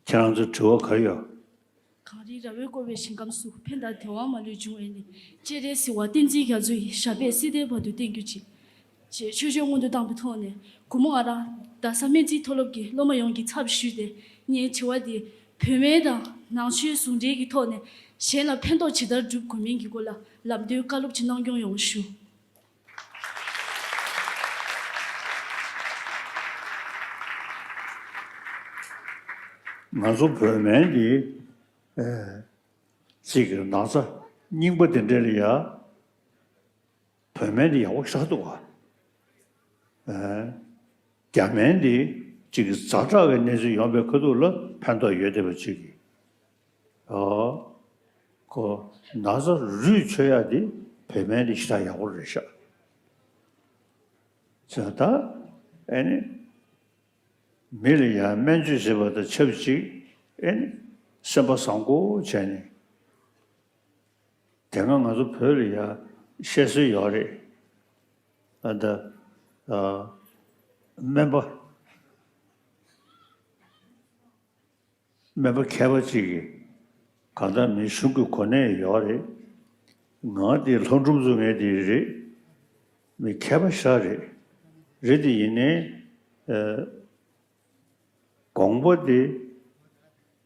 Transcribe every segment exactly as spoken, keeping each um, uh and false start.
ཁྱེད་རང་ཚོ་དྲི་བ་ག་རེ་ཡོད། གངས་རིའི་ར་བས་བསྐོར་བའི་ཞིང་ཁམས་སུ། ཕན་དང་བདེ་བ་མ་ལུས་འབྱུང་བའི་གནས། སྤྱན་རས་གཟིགས་དབང་བསྟན་འཛིན་རྒྱ་མཚོ་ཡི། ཞབས་པད་སྲིད་མཐའི་བར་དུ་བརྟན་གྱུར་ཅིག་ཅེས་ཆོས་སྤྱོད་སྔོན་དུ་བཏང་བའི་ཐོག་ནས། གུས་མོ་ང་རང་རྡ་ས་སྨན་རྩིས་མཐོ་སློབ་ཀྱི་སློབ་མ་ཡོངས་ཀྱི་ཚབ་ཞུས་ཏེ། ངའི་དྲི་བ་འདི་བོད་སྨན་དང་ནང་ཆོས་ཟུང་འབྲེལ་གྱི་ཐོག་ནས་གཞན་ལ་ཕན་ཐོགས་ཇི་ལྟར་སྒྲུབ་དགོས་མིན་གྱི་སྐོར་ལ་ལམ་སྟོན་བཀའ་སློབ་ཅིག་གནང་སྐྱོང་ཡོང་བ་ཞུ། ང་ཚོ་བོད་སྨན་འདི་ཨེ་གཅིག་གི་ན་ཚ་རྙིང་པ་དེ་འདྲ་ལ་ཡ་བོད་སྨན་འདི་ཡག་པོ་ཞེ་དྲག་འདུག་ག་ཨེ་རྒྱ་སྨན་འདི་གཅིག་གི་ཛ་དྲག་གི་གནས་ཚུལ་ཡོང་པའི་ཁ་ཐུག་ལ་ཕན་ཐོགས་ཡོད་བསྡད་པ་གཅིག་གི་ཨོ། ཁོ་ན་ཚ་རུས་ཆོད་ཡག་དེ་བོད་སྨན་དེ་ཞེ་དྲག་ཡག་པོ་རེད་ཤག་ཙང་ད་ཨེ་ནི་མི་ལ་ཡང་སྨན་བཅོས་བྱེད་པ་དང་ཆབས་ཅིག་ཨེ་ནི་སེམས་པ་བཟང་པོ་བྱས་ནས། དེ་སྔ་ང་ཚོ་བོད་ལ་ཡང་བཤད་སྲོལ་ཡོད་རེད། ཨ་ད་ཨ་སྨན་པ། སྨན་པ་མཁས་པ་ཅིག་གིས་གང་ལྟར་མི་གཞུང་གི་གོ་གནས་ཡོད་རེད། ང་དེ་ལྷོ་འབྲུག་ཚོ་ངས་དེ་རེད། མི་མཁས་པ་ཤ་རེད། རེད་དེ་ཡིན་ནའི་ཨ་དགོངས་པ་དེ་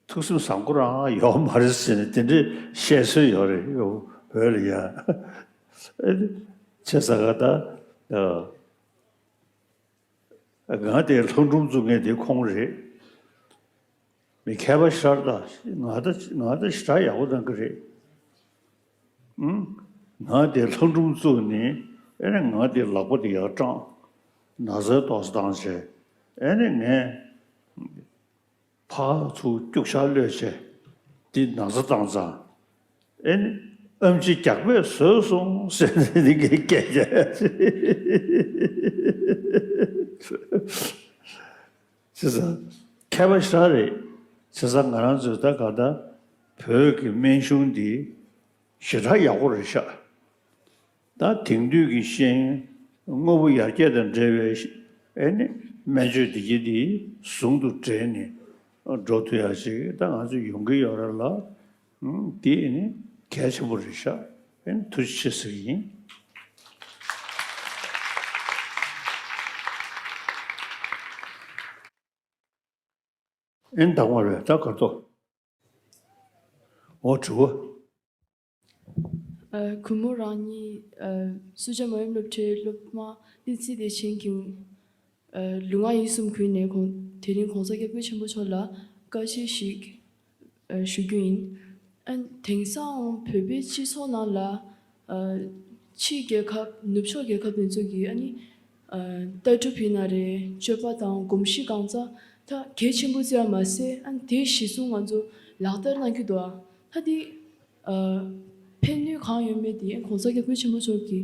ཐུགས་སེམས་བཟང་པོ་རང་ཡོད་མ་རེད་ཟེར་ནས་དེ་འདྲའི་བཤད་སྲོལ་ཡོད་རེད། འོ་ལ་ཡ་ཨ་ནི་བྱས་ཙང་ད་ཨ། ང་དེ་ལྷོ་འབྲུག་བཙུགས་མཁན་དེ་ཁོང་རེད། མི་མཁས་པ་ཤར་ད་ང་ད་ང་ད་ཞེ་དྲག་ཡག་པོ་གནང་གི་རེད། ཨང་། ང་དེ་ལྷོ་འབྲུག་བཙུགས་ནས་ཨེ་ནས་ང་དེ་ལག་པ་དེ་ཡར་སྐྲངས། ན་ཚའི་ཏོག་ཙམ་བཏང་བྱས་ཨེ་ནས་ངས། ཕར་ཚུར་སྐྱུག་བཞག་གློད་བྱས། འདི་ན་ཚ་བཏང་ཙང་། ཨེ་ནི་ཨམ་ཆི་རྒྱགས་པས་བཟོས་སོང་ཟེར་ནས་འདི་གའི་སྐད་ཆ། བྱས་ཙང་མཁས་པ་ཞེ་དྲག་རེད། བྱས་ཙང་ང་རང་ཚོས་ད་ག་ད་བོད་ཀྱི་སྨན་གཞུང་འདི་ཞེ་དྲག་ཡག་པོ་རེད་ཤག་ད་དེང་དུས་ཀྱི་ཤེས་ཡོན་དངོས་པོ་ཡར་རྒྱས་དང་འབྲེལ་བའི་ཨེ་ནི་སྨན་བཅོས་འདི་གྱད་འདི་ཟུང་དུ་འབྲེལ་ནས་འགྲོ་ཐུབ་ཡག་ཅིག་ད་ང་ཚོ་ཡོང་གི་ཡོད་རེད་ལ། ཨུམ། འདི་ཨེ་ནི་གལ་ཆེན་པོ་རེད་ཤག་ཨེ་ནི་ཐུགས་རྗེ་ཆེ་ཟེར་གྱི་ཡིན། ཨེ་ནི་དང་པོ་རེད་ད་ག་རེ་འདུག་འོ་དྲི་བ། ཨ། གུས་མོ་རང་ཉིད་ཨ་སུ་ཇཱ་མ་ཡུམ་སློབ་གྲྭའི་སློབ་མ་བསྟན་འཛིན་བདེ་ཆེན་གྱིས་ཨ་ལུས་ངག་ཡིད་གསུམ་གུས་ནས་གོང་དེ་རིང་གོང་ས་སྐྱབས་མགོན་ཆེན་པོ་མཆོག་ལ་བཀའ་ཆད་ཞིག་ཨ་ཞུ་རྒྱུ་ཡིན། ཨ་དེང་སང་བོད་པའི་སྤྱི་ཚོགས་ནང་ལ་ཨ་ཕྱིའི་རྒྱལ་ཁབ་ནུབ་ཕྱོགས་རྒྱལ་ཁབ་དེ་ཚོ་གིས་ཨ་ནི་ཨ་ལྟ་གྲུབ་ཡིན་ན་རེད། སྤྱོད་པ་དང་གོམས་གཤིས་གང་ཙམ་ད་གལ་ཆེན་པོ་བརྩི་བ་མ་ཟད་ཨ་ནི་དེ་གཞི་བཟུང་ང་ཚོ་ལག་བསྟར་གནང་རྒྱུ་འདུག་ཨ་ད་དེ། ཨ་ཕན་ནུས་གང་ཡོད་མེད་དེ་གོང་ས་སྐྱབས་མགོན་ཆེན་པོ་མཆོག་གི་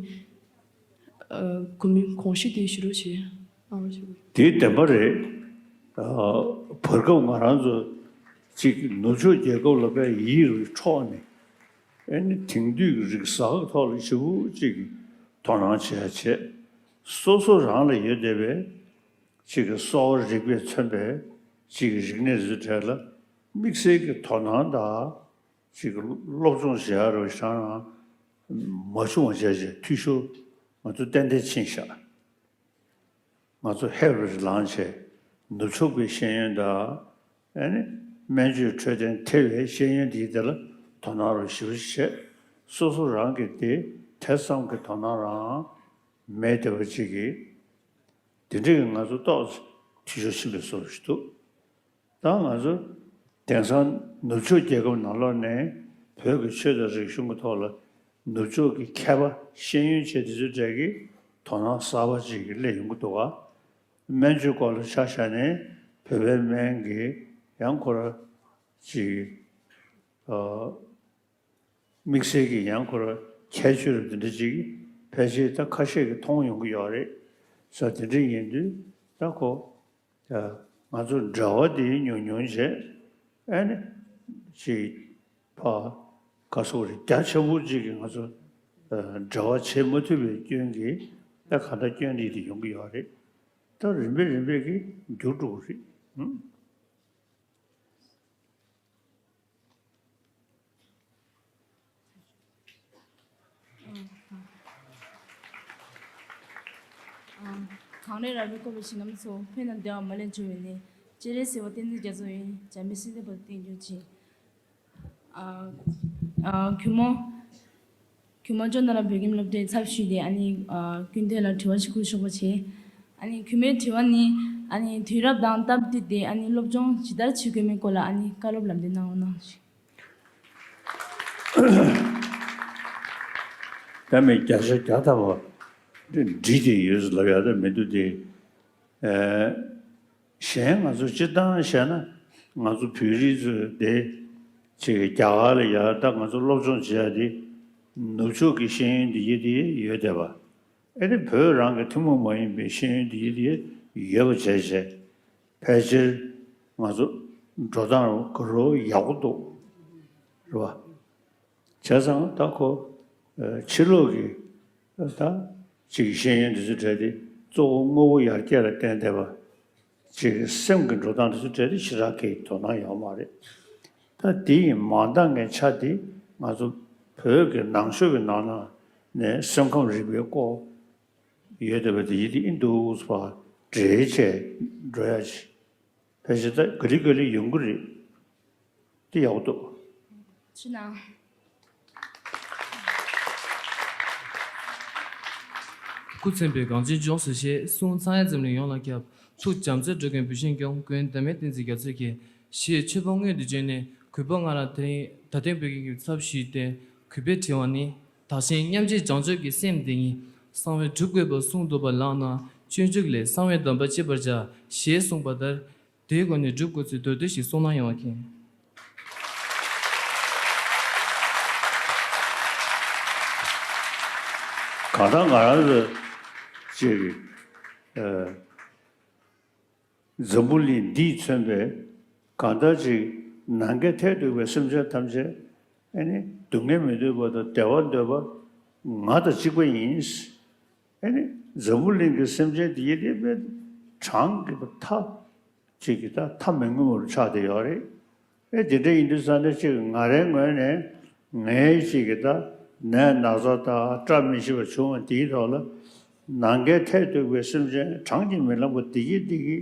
ཨ་གོ་མིང་དགོངས་གཞི་དེ་ཞུ་རོགས་བྱེད། གནང་རོགས་བྱེད། དེ་བདེན་པ་རེད། ཨ་བར་སྐབས་ང་རང་ཚོ་གཅིག་ནུབ་ཕྱོགས་རྒྱལ་ཁབ་ལ་དཔེ་ཡིད་རུ་འཕྲོག་ནས་ཨེ་ནི་དེང་དུས་ཀྱི་རིག་གསར་གྱི་ཐོག་ལ་ཞེ་པོ་ཅིག་གི་དོ་སྣང་བྱེད་ཡ་བྱས། སོ་སོ་རང་ལ་ཡོད་བསྡད་པའི་གཅིག་གི་གསོ་བ་རིག་པས་མཚོན་པའི་གཅིག་གི་རིག་གནས་ཚོའི་གྲས་ལ་དམིགས་བསལ་གྱི་དོ་སྣང་དང་། ཅིག་སློབ་སྦྱོང་བྱེད་ཡ་རོ་ཤང་མ་བྱུང་བ་བྱས་བྱས་འཐུས་ཤོར་ང་ཚོ་ཏན་ཏན་ཕྱིན་ཤག་ང་ཚོ་ཧེ་རུ་ལངས་བྱས་ནུབ་ཕྱོགས་པའི་ཤེས་ཡོན་དང་ཨེ་ནི་སྨན་བཅོས་འཕྲོད་བསྟེན་ཐེ་བའི་ཤེས་ཡོན་འདིའི་དེ་ལ་དོ་སྣང་རོ་ཞེ་པོ་བྱས། སོ་སོ་རང་གི་དེ་དེ་ཙམ་གྱི་དོ་སྣང་རང་མེད་བསྡད་པ་ཅིག་གིས་དེ་འདྲ་གི་ང་ཚོ་ཏོག་ཙམ་འཐུས་ཤོར་ཕྱིན་པའི་བཟོ་འདྲ་ཞིག་འདུག་ད་ང་ཚོ་དེང་སང་ནུབ་ཕྱོགས་རྒྱལ་ཁབ་ནང་ལོགས་ནས་བོད་ཀྱི་ཆོས་དང་རིག་གཞུང་གི་ཐོག་ལ་ནུབ་ཕྱོགས་ཀྱི་མཁས་པ་ཤེས་ཡོན་ཅན་དེ་ཚོའི་གྲས་ཀྱིས་དོ་སྣང་གསར་པ་ཅིག་གིས་སླེབས་ཡོང་གི་འདུག་ག་སྨན་བཅོས་སྐོར་ལ་ཆ་བཞག་ནས་བོད་པའི་སྨན་གྱིས་ཡང་ཁོ་ར་ཅིག་ཨ། དམིགས་བསལ་གྱི་ཡང་ཁོ་ར་ཁྱད་ཆོས་རབ་འདི་འདྲ་ཅིག་ཕལ་ཆེར་ད་ཁ་ཤས་ཀྱིས་མཐོང་ཡོང་གི་ཡོད་རེད། ས་དེ་འདྲ་ཡིན་དུས་ད་ཁོ་ང་ཚོ་འབྲེལ་བ་དེ་ཉུང་ཉུང་བྱས་ཨ་ནི་ཅིག་ཕ་ག་སོག་རེད་རྒྱ་ཆེན་པོ་ཅིག་གིས་ང་ཚོ་འབྲེལ་བ་བྱེད་མ་ཐུབ་པའི་སྐྱོན་གྱིས་ད་ག་འདྲ་སྐྱོན་འདི་དེ་ཡོང་གི་ཡོད་རེད། ད་རིམ་པས་རིམ་པས་ཀྱིས་འགྱུར་འགྲོ་གི་རེད། ནས་རབ་རིབ་བཀོད་པའི་ཞིང་ཁམས་སུ། ཕན་དང་བདེ་བ་མ་ལུས་འབྱུང་བའི་གནས། སྤྱན་རས་གཟིགས་དབང་བསྟན་འཛིན་རྒྱ་མཚོ་ཡི། འཇམ་དཔལ་སྲིད་མཐའི་བར་དུ་བརྟན་གྱུར་ཅིག། ཨ་ཨ་གུས་མོ། གུས་མོ་ཅོ་ན་ར་བོད་ཁྱིམ་སློབ་གྲྭའི་ཚབ་ཞུས་ཏེ། ཨ་ནི་ཨ་སྐུ་མདུན་ལ་དྲི་བ་ཞིག་བསྐུར་ཆོག་པ་བྱས། ཨ་ནི་གུས་མོའི་དྲི་བ་ནི། ཨ་ནི་དུས་རབས་དང་སྟབས་བསྟུན་ཏེ་ཨ་ནི་སློབ་སྦྱོང་ཇི་ལྟར་བྱེད་དགོས་མིན་སྐོར་ལ་ཨ་ནི་བཀའ་སློབ་ལམ་སྟོན་གནང་རོགས་གནང་ཞུ། ད་མི་བརྒྱ་ཆ་བརྒྱ་ཐམ་པ་འགྲིག་བསྡད་ཡོད་ཟེར་ལབ་ཡག་ད་མི་འདུག་སྟེ། ཨ། གཞན་ང་ཚོ་སྤྱིར་བཏང་བཤད་ན་ང་ཚོ་བོད་རིགས་ཚོས་དེ་ཅིག་རྒྱ་གར་ལ་ཡར་ད་ང་ཚོ་སློབ་སྦྱོང་བྱེད་ཡག་དེ་ནུབ་ཕྱོགས་ཀྱི་ཤེས་ཡོན་འདི་ཡིན་དེ་ཡོད་བསྡད་པ། ཨེ་ནི་བོད་རང་གི་ཐུན་མོང་མ་ཡིན་པའི་ཤེས་ཡོན་འདི་ཡིན་དེ་ཡོད་པ་བྱས་བྱས། ཕལ་ཆེར་ང་ཚོ་འགྲོ་སྟངས་ག་རུ་ཡག་པོ་འདུག། རེད་བ། བྱས་ཙང་ད་ཁོ་ཨ་ཕྱི་ལོགས་ཀྱི་ད་ཅིག་ཤེས་ཡོན་འདི་ཚོ་གྲས་དེ་གཙོ་བོ་དངོས་པོ་ཡར་རྒྱས་ལ་བརྟེན་བསྡད་པ། ཅིག་སེམས་ཀྱི་འགྲོ་སྟངས་འདི་ཚོ་གྲས་དེ་ཞེ་དྲག་གི་དོ་སྣང་ཡོད་མ་རེད། ད་དེ་ཡི་མ་འདང་ངའི་ཆ་དེ་ང་ཚོ་བོད་ཀྱི་ནང་ཆོས་ཀྱི་ནང་ན་ནས་སེམས་ཁམས་རིག་པའི་སྐོར་ཡོད་བསྡད་པ་དེ་ཡིན་དེ་ཨིན་འདུག་པ་འགྲེལ་བྱས་འགྲོ་ཡ་ཅིག་ཕལ་ཆེར་ད་ག་ལེ་ག་ལེ་ཡོང་གི་རེད། དེ་ཡག་པོ་འདུག། ཕྱི་ནང་། སྐུ་མཚན་པའི་གངས་ཅན་ལྗོངས་སུ་གཤེགས། གསུང་ཚངས་དབྱངས་འཛམ་གླིང་ཡོངས་ལ་ཁྱབ། ཐུགས་བྱམས་བརྩེ་འགྲོ་ཀུན་བུ་བཞིན་སྐྱོང་། སྐུ་ཡོན་བདག་མེད་བསྟན་འཛིན་རྒྱ་མཚོ་ཡི། ཞེས་མཆོད་པ་སྔོན་དུ་བརྗོད་ནས་གུས་པ་སྔ་ལ་དེ་རིང་ད་ཐེངས་བོད་ཁྱིམ་གྱི་ཚབ་ཞུས་ཏེ་གུས་པས་དྲི་བ་ནི། བདག་གཞན་མཉམ་བརྗེའི་བྱང་ཆུབ་ཀྱི་སེམས་དེ་ཉིད། གསང་བས་སྒྲུབ་དགོས་པར་གསུངས་འདུག་པ་ལགས་ན། སྤྱོད་འཇུག་ལས། གསང་བའི་སྡོམ་པ་བཅས་པར་བྱ། ཞེས་གསུངས་པ་ལྟར། དེའི་སྒོ་ནས་སྒྲུབ་དགོས་ཚུལ་མདོར་བསྡུས་ཤིག་གསུང་གནང་ཡོང་བ་མཁྱེན། གང་ལྟར་ང་རང་ཚོ་ཅིག་ཨ་འཛམ་བུ་གླིང་འདིས་མཚོན་པའི་གང་ལྟར་ཅིག་ནམ་མཁའི་མཐས་གཏུགས་པའི་སེམས་ཅན་ཐམས་ཅད་ཨེ་ནི་སྡུག་བསྔལ་མི་འདོད་པ་དང་བདེ་བ་འདོད་པ་ང་དང་གཅིག་པ་ཡིན། ཨེ་ནི་འཛམ་བུ་གླིང་གི་སེམས་ཅན་འདི་ཡིན་དེ་དཔེ་གྲངས་ཀྱི་མཐའ་ཅིག་གི་ད་མཐའ་མི་མངོན་པར་ཆགས་བསྡད་ཡོད་རེད། ཨེ་དེ་འདྲ་ཡིན་དུས་ཙང་ནས་ཅིག་ང་རའི་ངོས་ནས་ངའི་ཅིག་གི་ད་ནད་ན་ཚ་དང་བཀྲ་མི་ཤིས་པ་བྱུང་བ་དེའི་ཐོག་ལ་ནམ་མཁའི་མཐས་གཏུགས་པའི་སེམས་ཅན་གྲངས་ཀྱིས་མི་ལངས་པ་འདི་ཡིན་འདི་གི་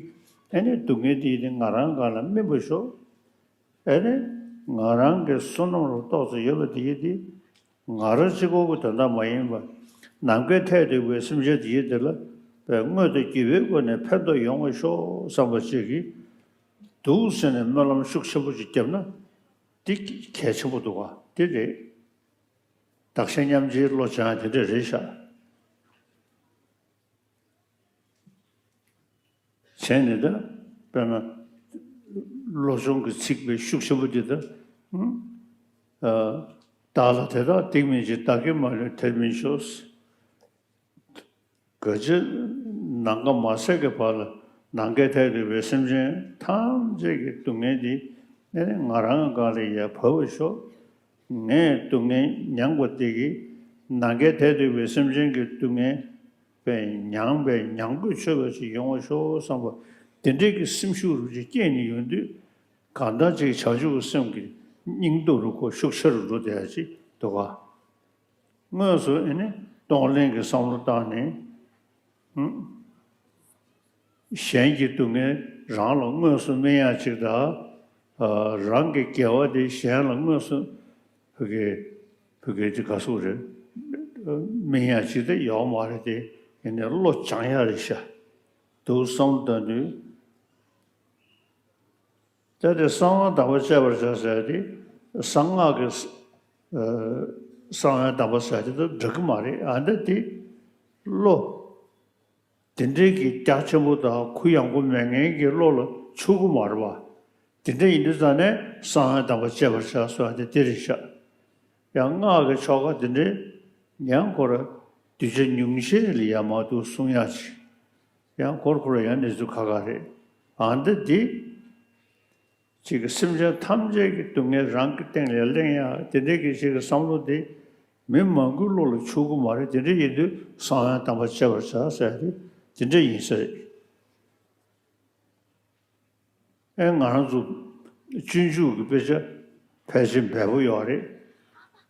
ཨེ་ནི་སྡུག་བསྔལ་འདི་ཡིན་ང་རང་སྒང་ལ་སྨིན་པ་ཤོག། ཨེ་ནི་ང་རང་གི་བསོད་ནམས་རུ་ཏོག་ཙམ་ཡོད་པ་དེ་ཡིན་དེ། ང་རང་གཅིག་པོ་གི་དོན་དག་མ་ཡིན་པ། ནམ་མཁའི་མཐས་གཏུགས་པའི་སེམས་ཅན་དེ་ཡིན་དེ་ལ་དཔེ་དངོས་དང་བརྒྱུད་པའི་སྒོ་ནས་ཕན་ཐོགས་ཡོང་བ་ཤོག་བསམ་པ་ཅིག་གིས་འདུག་ཟེར་ནས་སྨོན་ལམ་ཤུགས་ཆེན་པོ་ཅིག་བརྒྱབ་ན་དེ་གལ་ཆེན་པོ་འདུག་ག་དེ་རེད། བདག་གཞན་མཉམ་བརྗེའི་བློ་སྦྱང་ཡ་དེ་འདྲ་རེད་ཤག། བྱས་ནས་ད་དཔེར་ན་བློ་སྦྱོང་གི་ཚིག་དཔེ་ཤུགས་ཆེན་པོ་འདི་ད་ཨ་བདག་ལ་དེ་དག་སྡིག་མིན་བྱེད། བདག་གིས་མ་ལུས་དེར་མི་འཇོག། ག་ཅི་ནམ་མཁའ་མ་ཟད་ཀྱི་བར་ལ་ནམ་མཁའི་མཐས་གཏུགས་པའི་སེམས་ཅན་ཐམས་ཅད་ཀྱི་སྡུག་བསྔལ་འདི་ཨེ་ནི་ང་རང་སྒང་ལ་ཡར་བབས་པར་ཤོག། ངས་སྡུག་བསྔལ་མྱངས་པ་དེ་གིས་ནམ་མཁའི་མཐས་གཏུགས་པའི་སེམས་ཅན་གྱི་སྡུག་བསྔལ་པའི་མྱངས་པའི་མྱང་འབོད་ཆོད་པ་ཞིག་ཡོང་བར་ཤོག་བསམ་པ་དེ་འདྲའི་གི་སེམས་ཤུགས་རུ་ཅིག་སྐྱེས་ནས་ཡོང་དུས་གང་ལྟར་ཅིག་བྱང་ཆུབ་ཀྱི་སེམས་ཀྱི་སྙིང་སྟོབས་རུ་ཁོ་ཤུགས་ཆེ་རུ་འགྲོ་བསྡད་ཡ་ཅིག་འདུག་ག། དངོས་སུ་ཨེ་ནི་གཏོང་ལེན་གྱི་བསམ་བློ་བཏང་ནས། གཞན་གྱི་སྡུག་བསྔལ་རང་ལ་དངོས་སུ་སྨིན་ཡ་ཅིག་དང་། རང་གི་དགེ་བ་དེ་གཞན་ལ་དངོས་སུ་བུ་གའི་བུ་གའི་དེ་ག་སུ་རེད། སྨིན་ཡ་ཅིག་དེ་ཡོག་མ་རེད་དེ། ཡིན་ནའི་བློ་སྦྱང་ཡ་རེད་ཤག། འདུག་བསམ་བཏང་དུས། ད་དེ་གསང་བའི་སྡོམ་པ་བཅས་པར་བྱ་ཟེར་ཏེ། གསང་སྔགས་ཀྱི་ཨ་གསང་བའི་སྡོམ་པ་ཟེར་ཏེ་ད་འགྲིག་གི་མ་རེད། ཨ་འདི་དེ་བློ་དེ་འདྲའི་གི་རྒྱ་ཆེན་པོ་དང་གུ་ཡངས་པོ་མེད་མཁན་གྱི་བློ་ལ་ཆུག་གི་མ་རེད་པ། དེ་འདྲ་ཡིན་དུས་ཙང་ནས་གསང་བའི་སྡོམ་པ་བཅས་པར་བྱ་ཟེར་ཏེ་དེ་རེད་ཤག། ཡང་སྔགས་ཀྱི་ཆོ་ག་དེ་འདྲའི་ཡང་ཁོ་ར་གདུལ་བྱ་ཉུང་ཤས་ལ་ཡང་མ་གཏོགས་གསུང་ཡག་ཅིག། ཡང་ཁོར་ཁོར་ཡང་གནས་ཚུལ་ཁ་ཁ་རེད། ཨ་འདི་འདི། ཅིག་གི་སེམས་ཅན་ཐམས་ཅད་ཀྱི་སྡུག་བསྔལ་རང་གི་སྟེང་ལ་གླེང་ཡག་དེ་འདྲའི་གི་ཅིག་གི་བསམ་བློ་དེ་མི་མང་པོའི་བློ་ལ་ཆུག་གི་མ་རེད། དེ་འདྲ་ཡིན་དུས་གསང་བའི་སྡོམ་པ་བཅས་པར་བྱ་ཟེར་ཏེ་དེ་འདྲ་ཡིན་ས་རེད། ཨེ་ང་རང་ཚོ་སྤྱོད་འཇུག་གི་དཔེ་ཆ་ཕལ་ཆེར་འབེལ་པོ་ཡོད་རེད།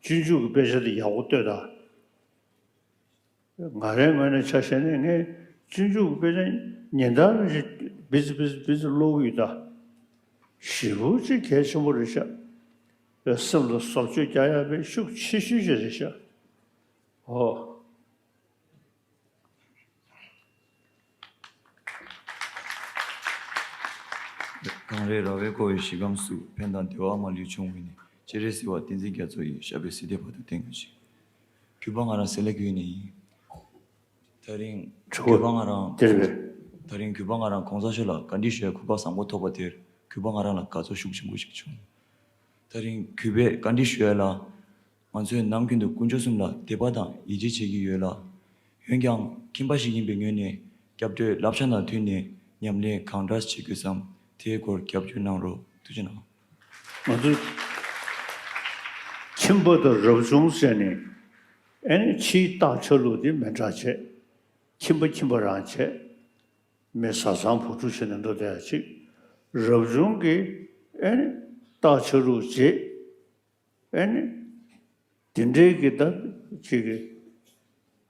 སྤྱོད་འཇུག་གི་དཔེ་ཆ་དེ་ཡག་པོ་ལྟོས་དང་། ང་རའི་ངོས་ནས་ཆ་བཞག་ན་ངས་ སྤྱོད་འཇུག་དཔེ་ཆ་ཉིན་ལྟར་རེ་བཞིན་བི་ཙི་བི་ཙི་བི་ཙི་ཀློག་གི་ཡོད་ད། ཞེ་པོ་ཅིག་གལ་ཆེན་པོ་རེད་ཤག་སེམས་ལ་བཟོ་བཅོས་རྒྱག་ཡག་དཔེ་ཤུགས་ཆེ་ཤོས་ཅིག་རེད་ཤག་ཨོ། གངས་རི་ར་བས་བསྐོར་བའི་ཞིང་ཁམས་སུ། ཕན་དང་བདེ་བ་མ་ལུས་འབྱུང་བའི་གནས། སྤྱན་རས་གཟིགས་དབང་བསྟན་འཛིན་རྒྱ་མཚོ་ཡི། ཞབས་པད་སྲིད་མཐའི་བར་དུ་བརྟན་གྱུར་ཅིག་གུས་པ་ང་རང་སེ་ལ་ཀུན་ནས་ཡིན། ད་རིང་གུས་པ་ང་རང་དེར་བས། ད་རིང་གུས་པ་ང་རང་གོང་ས་མཆོག་ལ་བཀའ་འདྲི་ཞུ་ཡ་གོ་སྐབས་བཟང་པོ་ཐོབ་པ་དེར་གུས་པ་ང་རང་ལ་དགའ་ཚོར་ཤུགས་ཆེན་པོ་ཞིག་བྱུང་། ད་རིང་གུས་པས་བཀའ་འདྲི་ཞུ་ཡ་ལ། ང་ཚོས་ནམ་རྒྱུན་དུ་དཀོན་མཆོག་གསུམ་ལ་དད་པ་དང་ཡིད་ཆེས་བྱེད་ཀྱི་ཡོད་ལ། འོན་ཀྱང་ཁྱིམ་པ་ཞིག་ཡིན་པའི་ངོས་ནས་སྐྱབས་འགྲོའི་བསླབ་བྱ་དང་མཐུན་ནས་ཉམས་ལེན་གང་འདྲ་བྱེད་དགོས་སམ། དེའི་སྐོར་རྒྱབ་སྐྱོར་གནང་རོགས། ཐུགས་རྗེ་གནང་། ང་ཚོ་ཁྱིམ་པ་དང་རབ་བྱུང་ཟེར་ནས་ཨེ་ནི་ཕྱིའི་རྟགས་ཆ་ལུགས་དེ་མི་འདྲ་བྱས། ཁྱིམ་པ་ཁྱིམ་པ་རང་བྱས། མི་བཟའ་ཚང་བུ་ཕྲུག་བྱས་ནས་འགྲོ་བསྡད་ཡ་གཅིག་རབ་བྱུང་གི་ཨེ་ནི་རྟགས་ཆ་ལུགས་བྱས། ཨེ་ནི། དེ་འདྲའི་གི་ད་ཅིག་གི་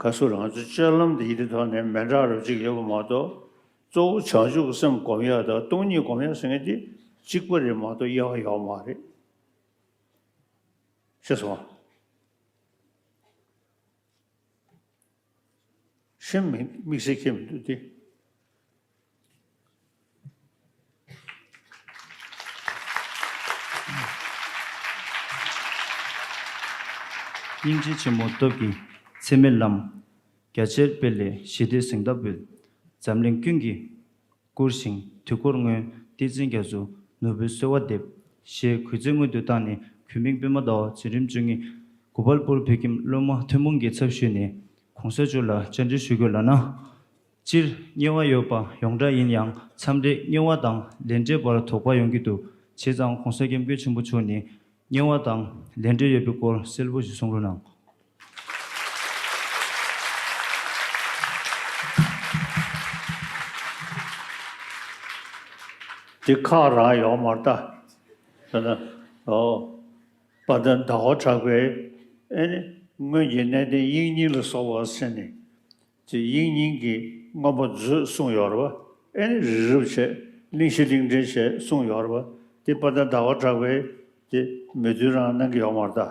ག་སུ་རང་ཚོའི་སྤྱོད་ལམ་དེ་ཡི་དེ་ཐོག་ནས་མི་འདྲ་རུ་ཅིག་ཡོད་པ་མ་གཏོགས། གཙོ་བོ་བྱང་ཆུབ་ཀྱི་སེམས་སྒོམ་ཡ་དང་སྟོང་ཉིད་སྒོམ་ཡ་ཟེར་མཁན་དེ་གཅིག་པ་རེད་མ་གཏོགས་དབྱེ་བ་ཡོད་མ་རེད། ཤེས་སོང་ཨ། ཤེས་མི་དམིགས་བསལ་ཁྱེད་མི་འདུག་སྟེ། སྙིང་རྗེ་ཆེན་མོ་སྟོབས་ཀྱིས་འཚེ་མེད་ལམ། རྒྱ་ཆེར་སྤེལ་ལས་ཞི་བདེ་གཟེངས་རྟགས་འབུལ། འཛམ་གླིང་ཀུན་གྱིས་བཀུར་ཞིང་དུས་འཁོར་སྔོན། བསྟན་འཛིན་རྒྱ་མཚོ་ནོར་བུའི་གསོལ་བ་འདེབས། ཞེས་གུས་བརྩི་སྔོན་དུ་བཏང་ནས་གུས་མིང་པདྨ་ཟླ་བ་ཚེ་རིང་བཅུ་གཉིས་གོ་པལ་པུར་བོད་ཁྱིམ་སློབ་མ་ཐུན་མོང་གི་ཚབ་ཞུས་ནས་གོང་ས་མཆོག་ལ་བཅར་འདྲི་ཞུ་དགོས་ལབ་ན། སྤྱིར་དམྱལ་བ་ཡོད་པ་ཡོངས་གྲགས་ཡིན་ཡང་མཚམས་རེ་དམྱལ་བ་དང་ལས་འབྲས་བར་དོགས་པ་ཡོང་གི་འདུག་བྱས་ཙང་གོང་ས་སྐྱབས་མགོན་ཆེན་པོ་མཆོག་ནས་དམྱལ་བ་དང་ལས་འབྲས་ཡོད་པའི་སྐོར་གསལ་པོ་ཞིག་གསུང་རོགས་གནང་། དེ་ཁག་རང་ཡོད་མ་རེད་ད། ད་ལྟ་ཨོ། དཔལ་ལྡན་ཟླ་བ་གྲགས་པས་ཨེ་ནི་སྔོན་གྱི་གནས་བརྟན་དབྱིག་གཉེན་ལ་སོགས་པ་ཟེར་ནས། དེ་དབྱིག་གཉེན་གྱི་མངོན་པ་མཛོད་གསུངས་ཡོད་རེད་པ། ཨེ་ནི་རི་རབ་བྱས་གླིང་བཞི་གླིང་ཕྲན་བྱས་གསུངས་ཡོད་རེད་པ། དེ་དཔལ་ལྡན་ཟླ་བ་གྲགས་པས་དེ་མོས་མཐུན་རང་གནང་གི་ཡོད་མ་རེད་ད།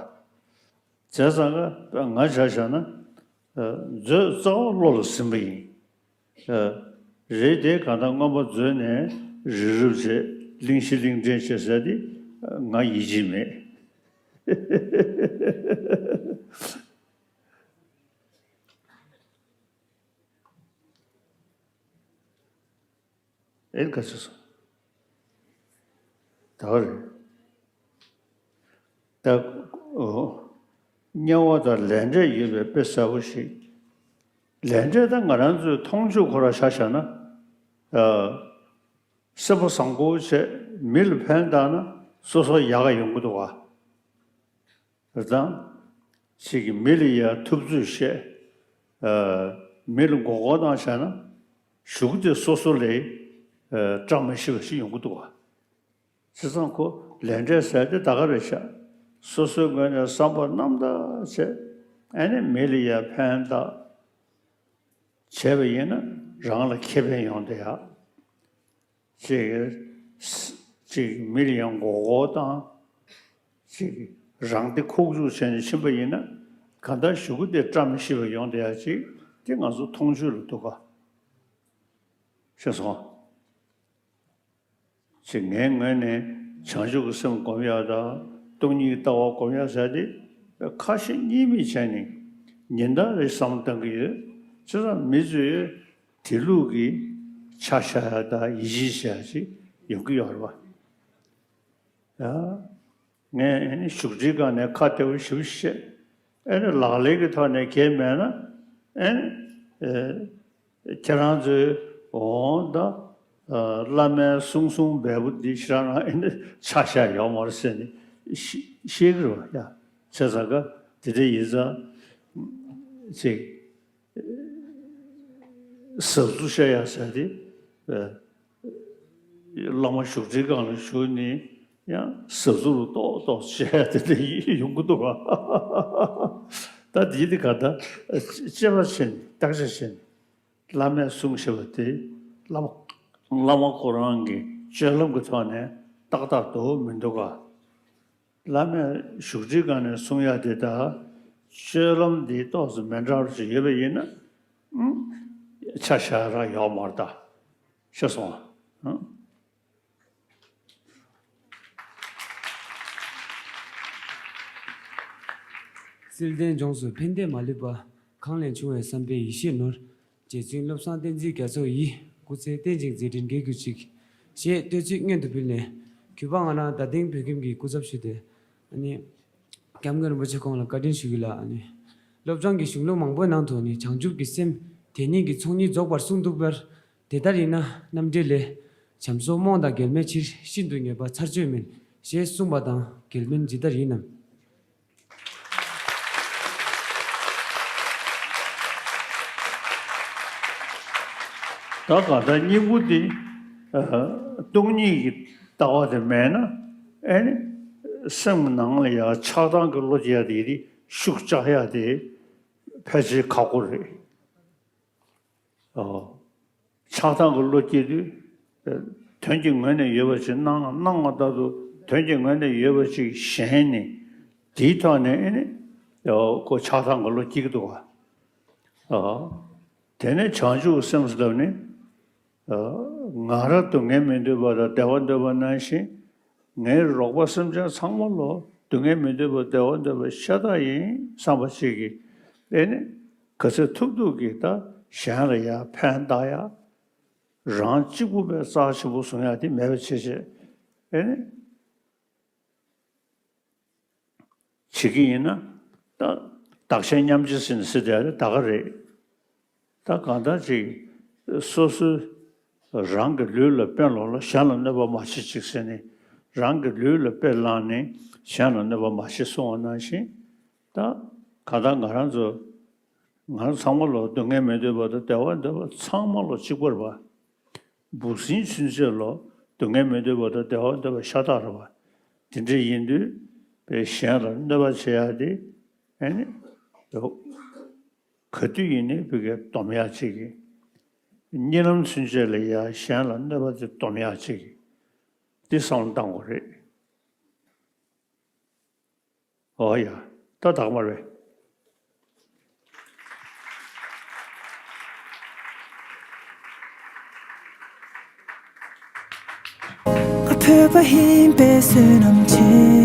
བྱས་ཙང་ང་ཆ་བཞག་ན་མཛོད་རྩ་བ་བློ་ལ་ཟིན་པ་ཡིན། རེད་དེ་གང་ལྟར་མངོན་པ་མཛོད་ནས་རི་རབ་བྱས་གླིང་བཞི་གླིང་ཕྲན་བྱས་ཟེར་དེ་ང་ཡིད་ཆེས་མེད། ཨེ་ག་ཚོད་སོང་། ད་རེད། ད་ཨོ། དམྱལ་བ་དང་ལས་འབྲས་ཡོད་པའི་དཔེ་གསལ་པོ་ཞིག་ལས་འབྲས་ད་ང་རང་ཚོའི་མཐོང་ཆོས་ཁོ་ར་ཆ་བཞག་ན། ཨ། སེམས་པ་བཟང་པོ་བྱས་མི་ལ་ཕན་བཏགས་ན་སོ་སོ་ཡག་ག་ཡོང་གི་འདུག་བ། རེད་དང་། ཅིག་གིས་མི་ལ་ཡ་ཐུབ་ཚོད་བཤད། ཨ། མི་ལ་མགོ་སྐོར་བཏང་བཞག་ན། གཞུག་དེ་སོ་སོ་ལ་ཨ། བཀྲ་མི་ཤིས་པ་ཞིག་ཡོང་གི་འདུག་བ། བྱས་ཙང་ཁོ་ལས་འབྲས་ཟེར་དེ་ད་ག་རེད་ཤག་སོ་སོའི་ངོས་ནས་བསམ་པ་རྣམ་དག་བྱས། ཨ་ནི་མི་ལ་ཡ་ཕན་བཏགས་བྱས་པ་ཡིན་ན་རང་ལ་ཁེ་ཕན་ཡོང་བསྡད་ཡག་ཅིག་ཅིག་མི་ལ་ཡང་མགོ་སྐོར་བཏང་། ཅིག་རང་བདེ་ཁུག་ཀྱུག་བྱས་ནས་ཕྱིན་པ་ཡིན་ན། གང་ལྟར་གཞུག་གུ་དེ་བཀྲ་མི་ཤིས་པ་ཡོང་བསྡད་ཡག་ཅིག་དེ་ང་ཚོ་མཐོང་ཆོས་ལ་འདུག་ག་ཤེས་སོང་། ཅིག་ངའི་ངོས་ནས་བྱང་ཆུབ་ཀྱི་སེམས་སྒོམ་ཡག་དང་སྟོང་ཉིད་ཀྱི་ལྟ་བ་སྒོམ་ཡག་ཟེར་དེ་ཁ་ཞེ་གཉིས་མེད་བྱས་ནས་ཉིན་ལྟར་རེ་བསམ་བློ་གཏང་གི་ཡོད། བྱས་ཙང་མི་ཚོས་དེ་ལུགས་ཀྱི་ཆ་བཞག་ཡག་དང་ཡིད་ཆེས་བྱེད་ཡག་ཅིག་ཡོང་གི་ཡོད་རེད་པ། ཡ། ངས་ཨེ་ནི་བཞུགས་ཁྲིའི་སྒང་ནས་ཁ་བདེ་པོ་ཞེ་པོ་བཤད། ཨེ་ནི་ལག་ལེན་གྱི་ཐོག་ནས་གལ་མེད་ན། ཨེ་ནི། ཨེ། ཁྱེད་རང་ཚོའི་འོང་ད། ཨ། བླ་མའི་གསུང་གསུང་འབེལ་པོ་འདི་ཕྱིར་རང་ཨེ་ནི་ཆ་བཞག་ཡོད་མ་རེད་ཟེར་ནས་ཤི་ཤེས་ཀྱི་རེད་པ་ཡ། བྱས་ཙང་ག་དེ་འདྲ་ཡིན་ཙང་། ཅིག་གཟབ་གཟབ་བྱེད་ཡག་ཟེར་དེ། ཨ། བླ་མ་བཞུགས་ཁྲིའི་སྒང་ལ་བཞུགས་ནས་ཡང་གཟབ་གཟབ་ཏོག་ཏོག་བྱེད་ཡག་དེ་འདྲ་ཡོང་གི་འདུག་ག་ད་དེ་དེ་ག་ད་དཔྱད་པ་བྱས་ནས་བརྟག་དཔྱད་བྱས་ནས། བླ་མས་གསུངས་བཞག་པ་དེ་བླ་མ་བླ་མ་ཁོ་རང་གི་སྤྱོད་ལམ་གྱི་ཐོག་ནས་ཏག་ཏག་ཏུ་མི་འདུག་ག་བླ་མས་བཞུགས་ཁྲིའི་སྒང་ནས་གསུང་ཡ་དེ་དང་སྤྱོད་ལམ་འདི་ཏོག་ཙམ་མི་འདྲ་བ་ཞིག་ཡོད་པ་ཡིན་ན། ཨང་། ཆ་བཞག་ར་ཡོག་མ་རེད་ད། ཤེས་སོང་ཨ། བསིལ་ལྡན་ལྗོངས་སུ་ཕན་བདེ་མ་ལུས་པ། གངས་ལས་བྱུང་བའི་བསམ་པའི་ཡེ་ཤེས་ནོར། རྗེ་བཙུན་བློ་བཟང་བསྟན་འཛིན་རྒྱ་མཚོ་ཡི། སྐུ་ཚེ་བརྟན་ཅིང་མཛད་འཕྲིན་རྒྱས་གྱུར་ཅིག་ཞེས་བསྟོད་ཚིག་སྔོན་དུ་ཕུལ་ནས། གུས་པ་ང་རང་རྡ་སྟེང་བོད་ཁྱིམ་གྱི་སྐུ་ཚབ་ཞུས་ཏེ། ཨ་ནི། སྐྱབས་མགོན་རིན་པོ་ཆེ་ཁོང་ལ་བཀའ་དྲིན་ཞུ་གི་ལགས། ཨ་ནི། སློབ་སྦྱོང་གི་གཞུང་ལུགས་མང་པོའི་ནང་དུ་ནི་བྱང་ཆུབ་ཀྱི་སེམས་དེ་ཉིད་ཀྱི་ཚོགས་གཉིས་རྫོགས་པར་གསུངས་འདུག་པར། དེ་ལྟར་ཡིན་ན་རྣམ་འགྲེལ་ལས། བྱམས་སོགས་རྨོངས་དང་འགལ་མེད་ཕྱིར། ཤིན་ཏུ་ངེས་པ་ཚར་གཅོད་མིན། ཞེས་གསུངས་པ་དང་འགལ་མིན་ཇི་ལྟར་ཡིན་ནམ། ད་ག་ད་སྙིང་པོ་འདི། ཨ། སྟོང་ཉིད་ཀྱི་ལྟ་བ་དེ་མེད་ན། ཨེ་ནི། སེམས་ནང་ལ་ཡང་ཆགས་སྡང་གི་བློ་སྐྱེ་ཡ་དེ་ཤུགས་བཅག་ཡ་དེ་ཕལ་ཆེར་ཁག་པོ་རེད། ཨོ། ཆགས་སྡང་གི་བློ་སྐྱེ་དུས། དོན་གྱི་ངོས་ནས་ཡོད་པ་ཅིག་སྣང་སྣང་བ་ལྟར་དུ་དོན་གྱི་ངོས་ནས་ཡོད་པ་ཅིག་ཞེན་ནས། དེའི་ཐོག་ནས་ཨེ་ནི། ཨོ། ཁོ་ཆགས་སྡང་གི་བློ་སྐྱེ་གི་འདུག་ག་ཨོ། དེ་ནས་བྱང་ཆུབ་སེམས་སུ་ལབ་ནས། ཨོ། ང་རང་སྡུག་བསྔལ་མི་འདོད་པ་དང་བདེ་བ་འདོད་པ་ནང་བཞིན། ངའི་རོགས་པ་སེམས་ཅན་ཚང་མ་ལ་སྡུག་བསྔལ་མི་འདོད་པ་བདེ་བ་འདོད་པ་ཤ་སྟག་ཡིན་བསམ་པ་ཅིག་གིས། ཨེ་ནི། ག་ཚོད་ཐུབ་ཐུབ་ཀྱིས་ད་གཞན་ལ་ཡང་ཕན་བཏགས་ཡ། རང་གཅིག་པུ་པའི་རྩ་ཆེན་པོ་བཟུང་ཡ་དེ་མེད་པ་བྱེད་བྱེད། ཨེ་ནི། བྱེད་ཀྱི་ཡིན་ན། ད་བདག་གཞན་མཉམ་བརྗེ་ཟེར་ནས་ཟེར་བསྡད་ཡ་དེ་ད་ག་རེད། ད་གང་ལྟར་ཅིག་སོ་སོའི་རང་གི་ལུས་ལ་དཔེ་ལོངས་ལ་གཞན་ལ་གནོད་པ་མ་བྱེད་ཅིག་ཟེར་ནས། རང་གི་ལུས་ལ་དཔེ་བླངས་ནས་གཞན་ལ་གནོད་པ་མ་བྱེད་གསུང་བ་ནང་བཞིན། ད་གང་ལྟར་ང་རང་ཚོ། ང་རང་ཚང་མ་ལ་སྡུག་བསྔལ་མི་འདོད་པ་དང་བདེ་བ་འདོད་པ་ཚང་མ་ལ་གཅིག་པ་རེད་པ། འབུ་སྲིན་ཚུན་ཆད་ལ་སྡུག་བསྔལ་མི་འདོད་པ་དང་བདེ་བ་འདོད་པ་ཤ་སྟག་རེད་པ། དེ་འདྲ་ཡིན་དུས་པའི་གཞན་ལ་གནོད་པ་བྱེད་ཡ་དེ། ཨེ་ནི། ག་དུས་ཡིན་ནའི་བི་གའི་སྡོམ་ཡ་གཅིག་གིས། གཉིད་ལམ་ཚུན་ཆད་ལ་ཡ་གཞན་ལ་གནོད་པ་དེ་སྡོམ་ཡ་གཅིག་གིས། འདི་བསམ་བློ་བཏང་དགོས་རེད། ཨོ་ཡ། ད་དག་མ་རེད། ང་བོད་པ་ཡིན་པའི་བསོད་ནམས་ཆེ།